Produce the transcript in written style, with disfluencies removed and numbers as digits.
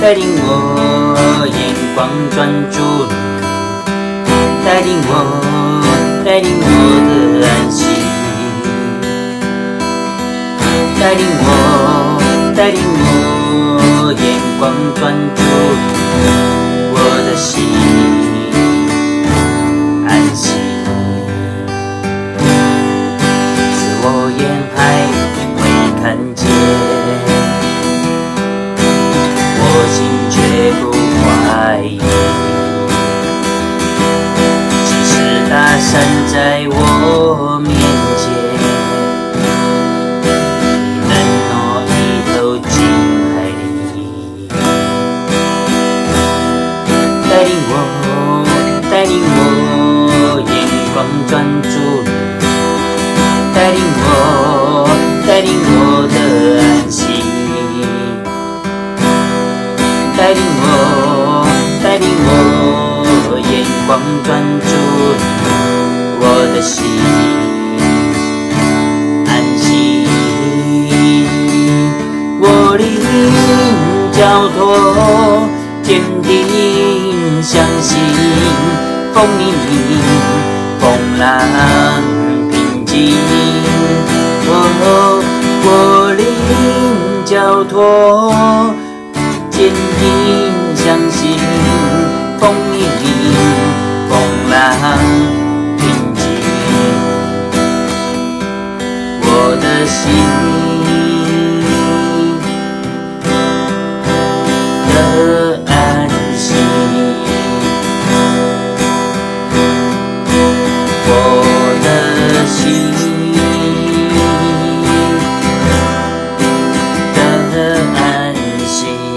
帶領我眼光專注你，帶領我，帶領我的安息，帶領我，帶領我眼光專注你，我的心安息。是我眼還未看見，我心卻不懷疑。即使大山在我面前，你能挪移投進海裡，帶領我，帶領我眼光專注你，帶領我，帶領我的安息，帶領我，帶領我眼光專注你，我的心安息。我靈交託，堅定相信，風裡風浪平靜。哦，我靈交託。